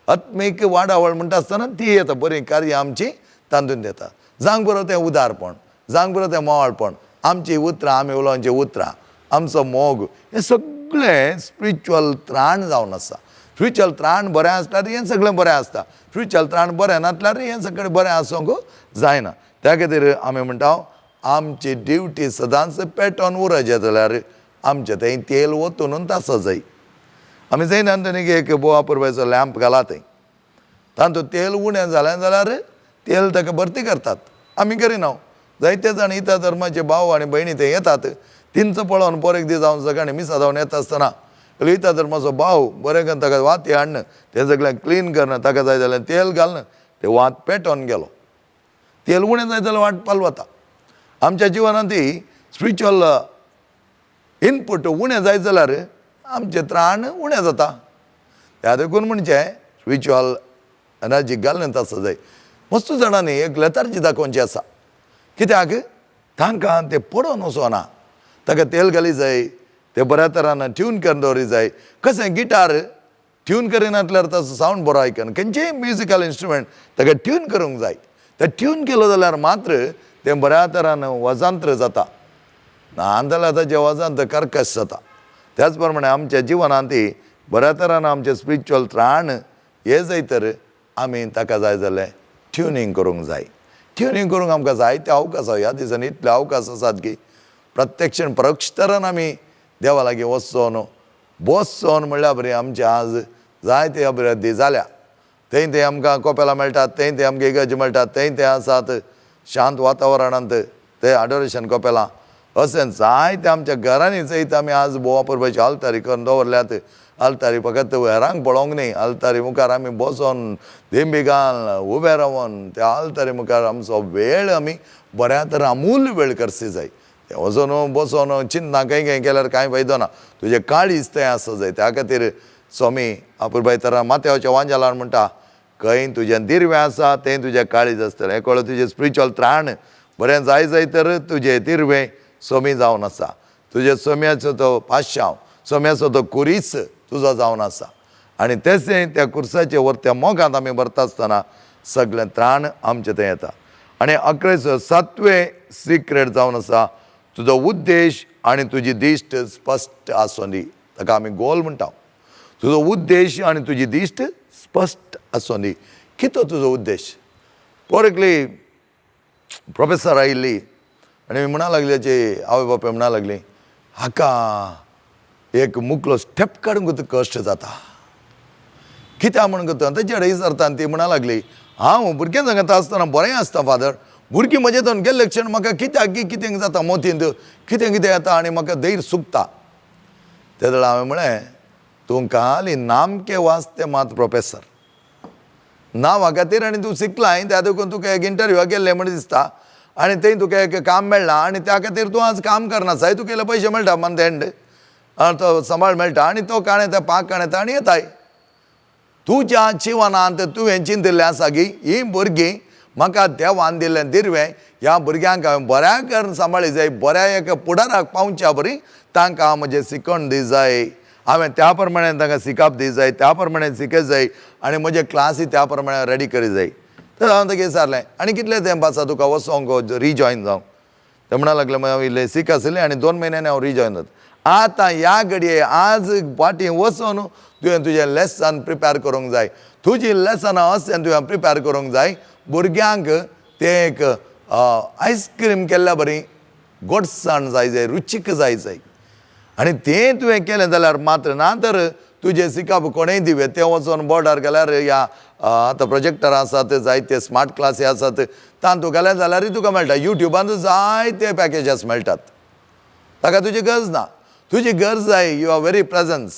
आत्मीक वाडावळ म्हणटा आसतना ती येता, बरीं कार्यां आमचीं तातूंत येतात. जावंक पुरो तें उदारपण, जावंक पुरो तें मोवाळपण, आमचीं उतरां, आमी उलोवचीं उतरां, आमचो मोग, हें सगळें स्पिरिच्युअल त्राण जावन आसा. स्पिरिच्युअल त्राण बरें आसल्यार हें सगळें बरें आसता, स्पिरिच्युअल त्राण बरें नासल्यार हें सगळें बरें आसूंक जायना. त्या खातीर आमी म्हणटा आमची ड्युटी सदांच पेटोवन उरचें जाल्यार आमचें थंय तेल ओतून आसा जाय. आमी जायना आंतोनीक एक बोवा पुरवायचो लॅम्प घाला थंय, तातूंत तेल उणें जालें जाल्यार तेल ताका भरती करतात, आमी करिना. जायते जाण इतर धर्माचे भाव आनी भयणी थंय येतात, तिंचो पळोवन पोर एक दीस जावन सकाळीं मिसा जावन येता आसतना इतर धर्माचो भाव बरें करून ताका वाती हाडन तें सगळें क्लीन करून ताका जाय जाल्यार तेल घालून तें वात पेटोवन गेलो. तेल उणें जायत जाल्यार वाट पालवता. आमच्या जिवनांत स्पिरिच्युअल इनपूट उणें जायत जाल्यार आमचें त्राण उणें जाता. त्या देखून म्हणजे स्पिरिच्युअल एनर्जी घालून आसा जाय. मस्त जाणांनी एक लेतार्जी दाखोवची आसा, कित्याक तांकां तें पडोवन वचना, ताका तेल घाली जाय, ते बऱ्या तरान ट्यून करून दवरी जाय. कशें गिटार ट्यून करिनातल्यार ताचो सावंड बरो आयकना. खंयचेय म्युजिकल इन्स्ट्रुमेंट ताका ट्यून करूंक जाय. ते ट्यून केलो जाल्यार मात्र तें बऱ्या तरान वजांत्र जाता, ना जाल्यार ताजें वजांत कर्कश जाता. त्याच प्रमाणे आमच्या जिवनांत बऱ्या तरान आमचें स्पिरिच्युअल त्राण हें जाय तर आमी ताका जाय जाल्यार ट्युनींग करूंक जाय. ट्युनींग करूंक आमकां जायते अवकाश आसा. ह्या दिसांनी इतले अवकाश आसात की प्रत्यक्ष परोक्ष तरान आमी देवा लागीं वचोन बसोन म्हणल्यार बरी आमची आज जायते अभिवृद्धी जाल्या. थंय थंय आमकां कोपेलां मेळटात, थंय थंय आमकां इगर्ज मेळटात, थंय थंय आसात शांत वातावरणांत ते आडोरेशन कोपेलां. अशें जायते आमच्या घरांनी सयत आमी आज भोव परबाची आल्तारी करून दवरल्यात. आल्तारी फकत हेरांक पळोवंक न्ही, आल्तारी मुखार आमी बसोन दिंबी घाल उबे रावन त्या आल्तारी मुखार आमचो वेळ आमी बऱ्या तर अमूल्य वेळ करसी जाय. तें वचोन बसोन चिंतना खंय खंय केल्यार कांय फायदो ना, तुजें काळीज थंय आसा जाय. त्या खातीर स्वामी अपुरबाय तरा माथ्याच्या वांजेलान म्हणटा, खंय तुजें दिर्वें आसा तें तुजें काळीज आसतलें. हें कळ्ळें? तुजें स्पिरिच्युअल त्राण बरें जाय जाय तर तुजें दिर्वें स्वामी जावन आसा. तुज्या सोम्याचो तो पाशांव, सोम्याचो तो कुरीस तुजो जावन आसा. आनी तेसें त्या कुर्साचे वर त्या मोगांत आमी भरता आसतना सगळें त्राण आमचें थंय येता. आनी अकरेचो सातवें सिक्रेट जावन आसा, तुजो उद्देश आनी तुजी दिश्ट स्पश्ट आसूं दी. ताका आमी गोल म्हणटा. तुजो उद्देश आनी तुजी दिश्ट स्पश्ट आसूं दी. कितो तुजो उद्देश? पोर एकली प्रोफेसर आयिल्ली आनी म्हणा लागली, ताची आवय बापूय म्हणा लागली, हाका एक मुकलो स्टेप काडूंक कश्ट जाता. कित्याक म्हण करता ताचे कडेन विचारता. आनी ती म्हणा लागली, हांव भुरग्यां सांगता आसतना बरें आसता फादर, भुरगीं म्हजे थंय गेल्ले क्षण म्हाका कित्याक की कितें जाता मोतींत, कितें कितें येता आनी म्हाका धैर्य सुकता. ते वेळार हांवें म्हळें, तूं खाली नामके वाचते मात प्रोफेसर नांवा खातीर आनी तूं शिकलाय त्या देखून तुका एक इंटरव्यूआक गेल्लें म्हण दिसता आनी थंय तुका एक काम मेळ्ळां आनी त्या खातीर तूं आज काम करना. जाय तुका इल्ले पयशे मेळटा मंथ एंड तो सांबाळ मेळटा आनी तो काण येता, पाक काण येता आनी येताय. तुज्या जिवनांत तुवें चिंतिल्लें आसा की हीं भुरगीं म्हाका देवान दिल्लें दिर्वें, ह्या भुरग्यांक हांवें बऱ्या करून सांबाळी जाय, बऱ्या एका फुडाराक पावच्या बरी तांकां हांव म्हजें शिकवण दी जाय, हांवें त्या प्रमाणे तांकां शिकप दी जाय, त्या प्रमाणे शिकय जाय आनी म्हजे क्लासी त्या प्रमाणे रेडी करी जाय. तर हांवें ताका विचारलें, आनी कितले तेंप आसा तुका वचोंक रिजॉयन जावंक? ते म्हणा लागले, हांव इल्लें सीक आशिल्लें आनी 2 म्हयन्यांनी हांव रिजॉयन जाता. आतां ह्या घडये आज फाटीं वचोन तुवें तुजें लेसन प्रिपेर करूंक जाय. तुजी लेसनां अशें तुवें प्रिपेर करूंक जाय भुरग्यांक तें एक आयस्क्रीम केल्ल्या बरी गोडसाण जाय जाय, रुचीक जाय जाय. आनी तें तुवें केलें जाल्यार मात्र, ना तर तुजें शिकप कोणेय दिवे तें वचोन बोर्डार घाल्यार ह्या आतां प्रोजेक्टर आसात, जायते स्मार्ट क्लासी आसात, तातूंत घाल्यार जाल्यारूय तुका मेळटा. युट्युबान जायते पॅकेजस मेळटात, ताका तुजी गरज ना. तुजी गरज जाय your very presence,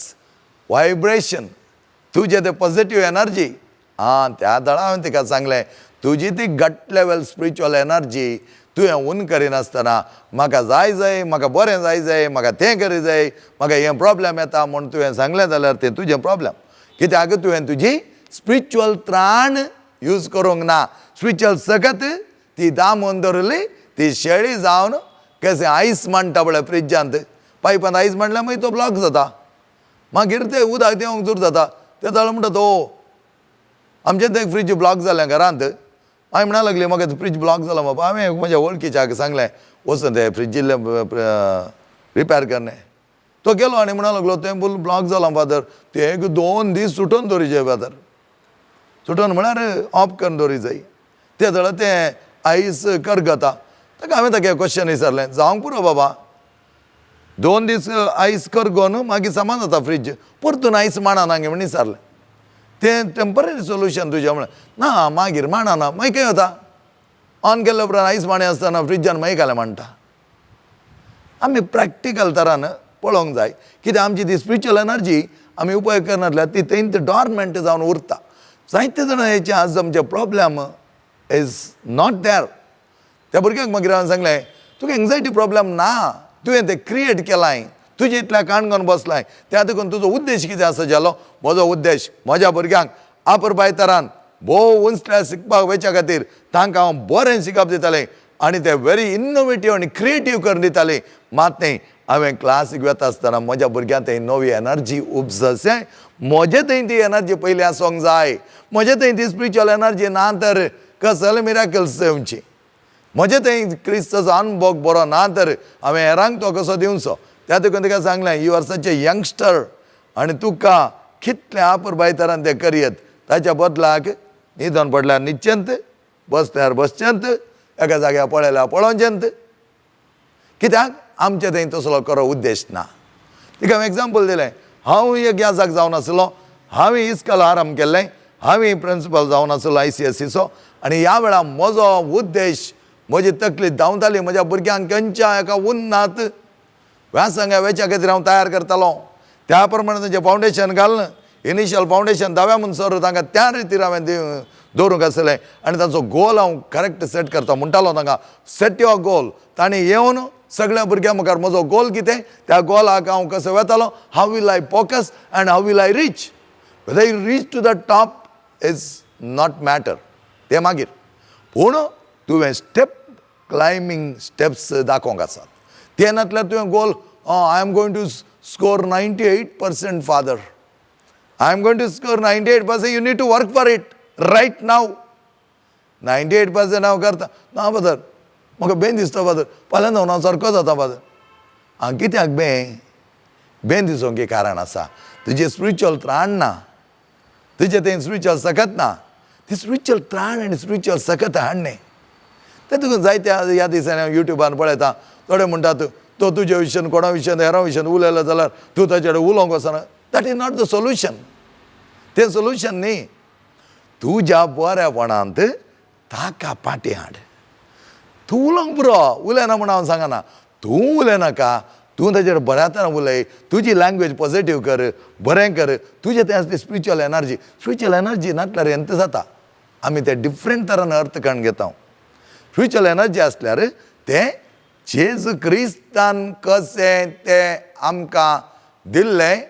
vibration, तुजें तें पॉजिटीव एनर्जी. आं, त्या दळा हांवें तिका सांगलें, तुजी ती गट लेवल स्पिरिच्युअल एनर्जी तुवें उन करिनासतना म्हाका जाय जाय, म्हाका बरें जाय जाय, म्हाका तें करी जाय, म्हाका हें प्रॉब्लम येता म्हूण तुवें सांगलें जाल्यार तें तुजें प्रॉब्लम. कित्याक तुवें तुजी स्पिरिच्युअल त्राण यूज करूंक ना. स्पिरिच्युअल सकत ती दामून दवरली, ती शेळी जावन कशें आयस मांडटा पळय फ्रिजांत, पायपांत आयस मांडल्यार मागीर तो ब्लॉक जाता, मागीर तें उदक देंवंक सुरू जाता. ते जाल्यार म्हणटा तो आमचें तें फ्रीज ब्लॉक जालें घरांत. हांवें म्हणा लागली, म्हाका फ्रीज ब्लॉक जाला बाबा. हांवें म्हज्या वळखीच्याक सांगलें, वचून तें फ्रिज इल्लें रिपेर करणे. तो गेलो आनी म्हणा लागलो, तें फूल ब्लॉक जालां फादर, तें एक 2 दीस सुटोवन दवरी जाय फादर, सुटोवन म्हळ्यार ऑफ करून दवरी जाय. तें जाल्यार तें आयस करगता. ताका हांवें ताका क्वेश्चन विचारलें, जावंक पुरो बाबा, 2 दीस आयस करगोन मागीर सामान जाता फ्रीज, परतून आयस मांडना गे म्हण विचारलें. तें टेंपररी सोल्युशन तुजें म्हणलें. ना मागीर मांडना, मागीर खंय वता? ऑन केल्या उपरांत आयस मांडे आसतना फ्रिजान मागीर घालें मांडटा. आमी प्रॅक्टिकल तरान पळोवंक जाय, कित्याक आमची ती स्पिरिच्युअल एनर्जी आमी उपयोग करनासल्यार ती थंय डॉर्मेंट जावन उरता. जायते जाणां हेचे आज आमचे प्रॉब्लम is not there. त्या भुरग्यांक मागीर हांवें सांगलें, तुका एन्जायटी प्रॉब्लम ना, तुवें तें क्रिएट केलां, तुजें इतल्या काणकोण बसलाय, त्या देखून तुजो उद्देश कितें आसा जालो? म्हजो उद्देश म्हज्या भुरग्यांक आपरबाय तरान भोव उंचल्या शिकपाक वयच्या खातीर तांकां हांव बरें शिकप दितालें आनी ते व्हेरी इनोवेटीव आनी क्रिएटीव करून दितालें. मात न्ही, हांवें क्लासीक वता आसतना म्हज्या भुरग्यां थंय नवी एनर्जी उपजशें म्हजे थंय ती एनर्जी पयलीं आसूंक जाय. म्हजे थंय ती स्पिरिच्युअल एनर्जी ना तर कसले मिराकल्स येवची. म्हजे थंय क्रिस्ताचो अनुभव बरो ना तर हांवें हेरांक तो कसो दिवचो. त्या देखून ताका सांगलें, you are such a youngster आनी तुका कितलें आपुरबाय तरान तें करयत. ताच्या बदलाक न्हिदोन पडल्यार न्हिदचेंत, बसल्यार बसचेंत, एका जाग्यार पळयल्यार पळोवचेंत. कित्याक आमचे थंय तसलो खरो उद्देश ना. तिका हांवें एग्जाम्पल दिलें, हांव एक याजाक जावन आसलो, हांवें इस्कॉल आरंभ केल्लें, हांवें प्रिंसिपल जावन आसलो ICSCचो. आनी ह्या वेळार म्हजो उद्देश, म्हजी तकली धांवताली म्हज्या भुरग्यांक खंयच्या एका उन्नात व्यासंगा वेच्या खातीर हांव तयार करतालो. त्या प्रमाणे तांचें फावंडेशन घालून इनिशियल फावंडेशन धाव्या म्हणसर तांकां त्या रितीर हांवें दवरूंक आसलें. आनी तांचो गोल हांव करेक्ट सेट करता म्हणटालो तांकां, सेट your गोल. तांणी येवन सगळ्या भुरग्यां मुखार म्हजो गोल कितें, त्या गोलाक हांव कसो वेतालो, how will I focus and how will I reach. Whether you reach to the top is not matter, तें मागीर. पूण तुवें स्टेप क्लायबींग स्टेप्स दाखोवंक आसात. तें नासल्यार तुवें goal, I am going to score 98% father, I am going to score 98%, you need to work for it right now. 98% हांव करता ना फादर, म्हाका बेन दिसता फादर, फाल्यां जावन हांव सारको जाता फादर. आं कित्याक बें बेन दिसोंक कारण आसा, तुजें स्पिरिच्युअल त्राण ना, तुजें तें स्पिरिच्युअल सकत ना. ती स्पिरिच्युअल त्राण आनी स्पिरिच्युअल सकत हाडणें तें तुका जायत्या ह्या दिसांनी हांव युट्यूबार पळयता. थोडे म्हणटात तो तुज्या विशयान कोणा विशयान हेरां विशयान उलयलो जाल्यार तूं ताचे कडेन उलोवंक वचना. That is not the solution. तें सोल्युशन न्ही. तुज्या बऱ्यापणांत ताका पाटी हाड. तूं उलोवंक पुरो, उलयना म्हूण हांव सांगना, तूं उलयनाका, तूं ताचेर बऱ्या तरान उलय, तुजी लँग्वेज पॉजिटीव कर, बरें कर. तुजें तें आसली स्पिरिच्युअल एनर्जी. स्पिरिच्युअल एनर्जी नासल्यार हेंत जाता, आमी ते डिफरंट तरान अर्थ काडून घेता. स्पिरिच्युअल एनर्जी आसल्यार तें जेजू क्रिस्तान कशें तें आमकां दिल्लें,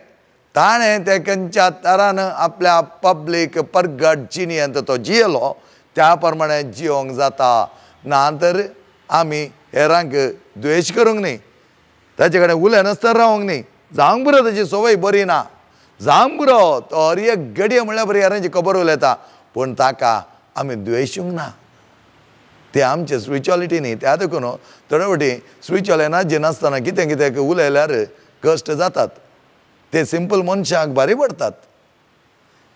ताणें तें खंयच्या तरान आपल्या पब्लीक परगट जिणेंत तो जियेलो त्या प्रमाणे जियोंक जाता. ना तर आमी हेरांक द्वेश करूंक न्ही, ताचे कडेन उलयनासतना रावंक न्ही. जावंक पुरो ताची संवय बरी ना, जावंक पुरो तो हर एक घडये म्हणल्यार बरी हेरांची खबर उलयता, पूण ताका आमी द्वेशूंक ना. ते आमचे स्पिरिच्युअलिटी न्ही. त्या देखून थोडे फावटी स्पिरिच्युअल एनर्जी नासतना कितें कितें उलयल्यार कश्ट जातात. ते सिंपल मनशांक भारी पडटात,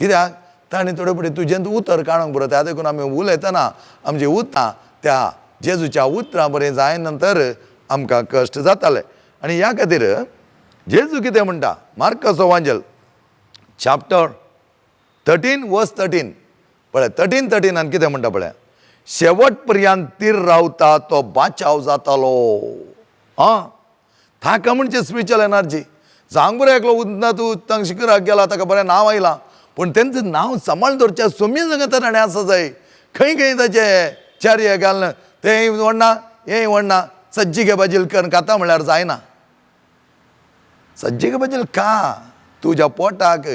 कित्याक तांणी थोडे फावटी तुजें उतर काडूंक पुरो. त्या देखून आमी उलयतना आमची उतरां त्या जेजूच्या उतरां बरें जाय नंतर आमकां कश्ट जाताले. आनी ह्या खातीर जेजू कितें म्हणटा, मार्कस वांजेल चॅप्टर 13 वर्स 13 पळय, 13 13 कितें म्हणटा पळय, शेवट पर्यंत तीर रावता तो बाचाव जातालो. आं ताका म्हणजे स्पिरिच्युअल एनर्जी. जावंक बरें एकलो उदना तूं तांक शिकराक गेला, ताका बरें नांव आयलां, पूण तेंचें नांव सांबाळून दवरचें सोमी संग ताणें आसा जाय. खंय खंय ताचें चारये घालून तेंय वडना हेंय वडना, सज्जिके भाजील करून खाता म्हणल्यार जायना. सज्जिके भाजील खा तुज्या पोटाक,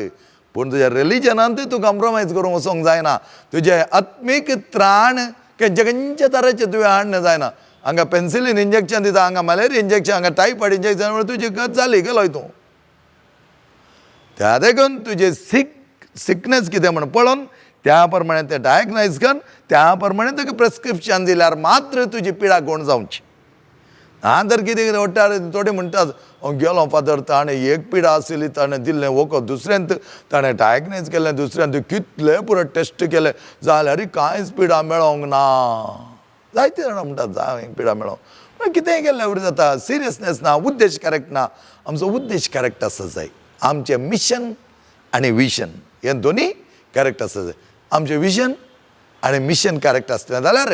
पूण तुज्या रिलिजनान तूं कॉम्प्रोमायज करूंक वचोंक जायना. तुजें आत्मीक त्राण खंयच्या खंयच्या तरेचें तुवें हाडणें जायना. हांगा पेन्सिलीन इंजेक्शन दिता, हांगा मलेरिया इंजेक्शन, हांगा टायफॉयड इंजेक्शन, म्हणल्यार तुजी गत जाली, गेलोय तूं. त्या देखून तुजें सिकनेस कितें म्हण पळोवन त्या प्रमाणे तें डायग्नायज कर, त्या प्रमाणे तुका प्रिस्क्रिप्शन दिल्यार मात्र तुजी पिडा गुण जावची. ना तर कितें कितें वट्टार थोडे म्हणटात हांव गेलो फादर, ताणें एक पिडा आशिल्ली, ताणें दिल्लें वखद दुसऱ्यांत, ताणें डायग्नायज केलें दुसऱ्यांत, कितले पुरो टेस्ट केले जाल्यार कांयच पिडा मेळोंक ना. जायते जाणां म्हणटात जावं पिडा मेळोंक, कितेंय केल्ल्या वरी जाता. सिरियसनेस ना, उद्देश करेक्ट ना. आमचो उद्देश करेक्ट आसा जाय. आमचें मिशन आनी विजन हे दोनी करेक्ट आसा जाय. आमचें विजन आनी मिशन करेक्ट आसलें जाल्यार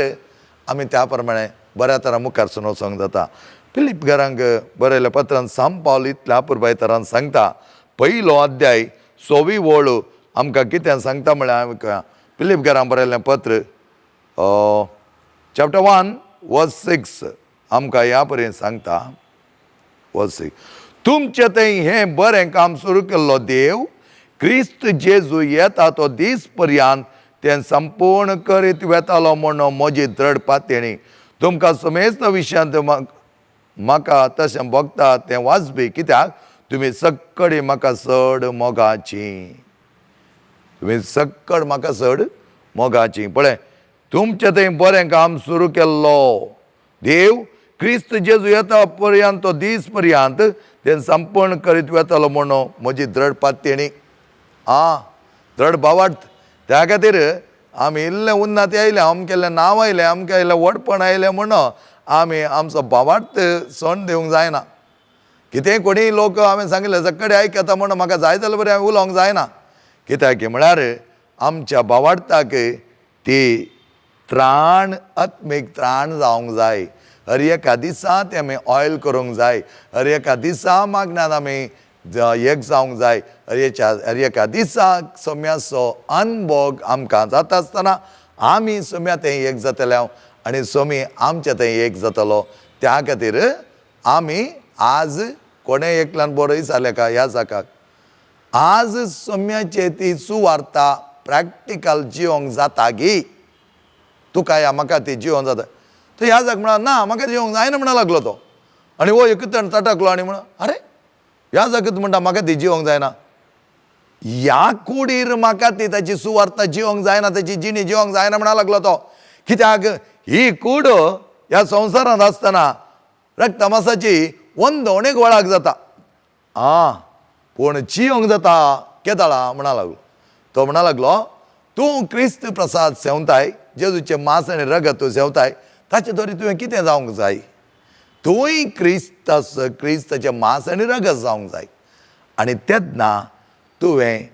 आमी त्या प्रमाणे बऱ्या तरा मुखार सून वचोंक जाता. फिलीप घरांक बरयल्या पत्रान सांत पावल इतल्या अपुरबाय तरान सांगता, पयलो अध्याय 6वी वळ आमकां कितें सांगता म्हळ्यार, आमकां फिलीप घरांक बरयल्लें पत्र चॅप्टर 1 वर्स 6 आमकां ह्या पर्यंत सांगता, वर्स 6, तुमचें थंय हें बरें काम सुरू केल्लो देव क्रिस्त जेजू येता तो दीस पर्यंत तें संपूर्ण करीत वेतालो म्हूण म्हजी दृढ पातयेणी. तुमकां समेस्त विशयांत म्हाका तशें भोगता तें वाजपी, कित्याक तुमी सक्कडी म्हाका चड मोगाची, तुमी सक्कड म्हाका चड मोगाची. पळय तुमचें थंय बरें काम सुरू केल्लो देव क्रिस्त जेजू येता पर्यंत तो दीस पर्यंत तें संपन्न करीत वेतालो म्हणून म्हजी द्रढ पातयेणी, आं द्रढ भावार्थ. त्या खातीर आमी इल्लें उन्नती आयलें, आमकां इल्लें नांव आयलें, आमकां इल्लें व्हडपण आयलें म्हणून आमी आमचो भावार्थ सोडून दिवंक जायना. कितेंय कोणीय लोक हांवें सांगिल्लें सगळे आयकता म्हणून म्हाका जाय जाल्यार बरें हांवें उलोवंक जायना, कित्याक म्हळ्यार आमच्या भावार्थाक ती त्राण, आत्मीक त्राण जावंक जाय. हर एका दिसा तें आमी ऑयल करूंक जाय, हर एका दिसा मागण्यान आमी एक जावंक जाय, हर एका दिसा सोम्याचो अनभोग आमकां जाता आसतना आमी सोम्या थंय एक जातले आनी सोमी आमच्या थंय एक जातलो. त्या खातीर आमी आज कोणें एकल्यान बरो विचारलें का ह्या जाकाक आज सोम्याचे ती सुवार्ता प्रॅक्टिकल जिवंक जाता गी तुका या म्हाका ती जिवंक जाता. तो ह्या जाक म्हणा ना म्हाका जिवंक जायना म्हणा लागलो तो, आनी हो एक तण तटकलो आनी म्हणा अरे ह्या जाकच म्हणटा म्हाका ती जिवंक जायना, ह्या कुडीर म्हाका ती ताची सुवार्ता जिवंक जायना, ताची जिणी जिवंक जायना म्हणा लागलो तो. कित्याक ही कूड ह्या संवसारांत आसतना रक्तमासाची वंदवणेक वळाक जाता, आं पूण जिवंक जाता केदाळा म्हणा लागलो तो. म्हणा लागलो तूं क्रिस्त प्रसाद सेवताय, जेजूचें मांस आनी रगत तूं सेवताय, ताचे द्वारे तुवें कितें जावंक जाय, तूंय क्रिस्ताचें मांस आनी रगत जावंक जाय आनी तेन्ना तुवें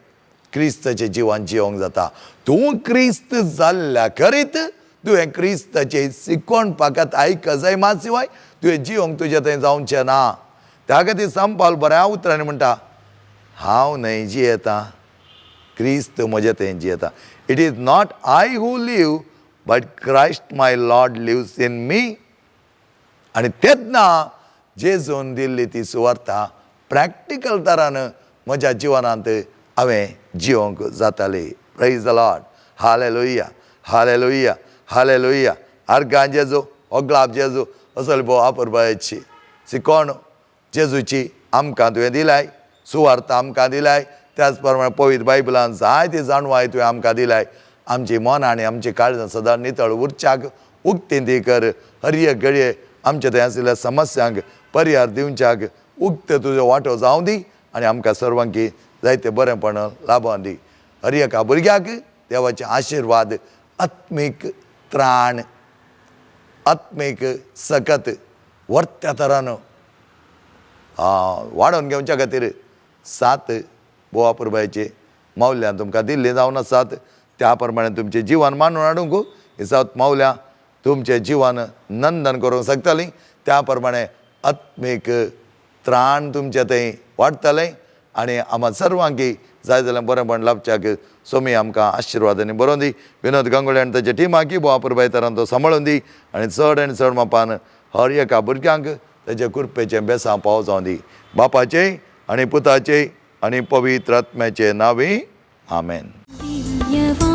क्रिस्ताचें जिवन जिवंक जाता. तूं क्रिस्त जाल्ल्या करीत तुवें क्रिस्ताचें शिकोण पाकात आयक जाय मात शिवाय तुवें जिवंक तुजें थंय जावचें ना. त्या खातीर संपाल बऱ्या उतरांनी म्हणटा हांव न्हय जियेता, क्रिस्त म्हजें थंय जियेता. It is not I who live but Christ my Lord lives in me. आनी तेन्ना जेजून दिल्ली ती सुवार्ता प्रॅक्टिकल तरान म्हज्या जिवनांत हांवें जिवंक जाताली. Praise the Lord, hallelujah, hallelujah, hallelujah. आर्गां जेजू, ओगलाब जेजू, असली भोव आपुरबायेची शिकोण जेजूची आमकां तुवें दिलाय, सुवार्ता आमकां दिलाय, त्याच प्रमाणे पवित्र बायबलान जायती जाणवाय तुवें आमकां दिलाय. आमची मनां आनी आमची काळजां सदां नितळ उरच्याक उक्ती ती कर. हर एक घडये आमच्या थंय आशिल्ल्या समस्यांक पर्याय दिवच्याक उक्ते तुजो वांटो जावं दी आनी आमकां सर्वांकी जायते बरेंपण लाभोवन दी. हर एका भुरग्याक देवाचे आशिर्वाद, आत्मीक त्राण, आत्मीक सकत वर्त्या तरान वाडोवन घेवच्या खातीर सात बोवा पुरबायचे मावल्यान तुमकां दिल्ली जावन आसात. त्या प्रमाणे तुमचें जिवन मानून हाडूंक ही सात मावल्यां तुमचें जिवन नंदन करूंक शकतलीं. त्या प्रमाणे आत्मीक त्राण तुमचें थंय वाडटलें आनी आमकां सर्वांकी जाय जाल्यार बरेंपण लाभच्याक सोमी आमकां आशिर्वाद आनी बरोवन दी. विनोद गांगुली आनी ताच्या टिमाकी बोवा पुरबाय तरान तो सांबाळून दी आनी चड मापान हर एका भुरग्यांक ताच्या कृपेचें बेसां पाव जावं दी. बापाचें आनी पुताचें आनी पवित्र आत्म्याचें नांवी आमेन. दिव्यवाणी.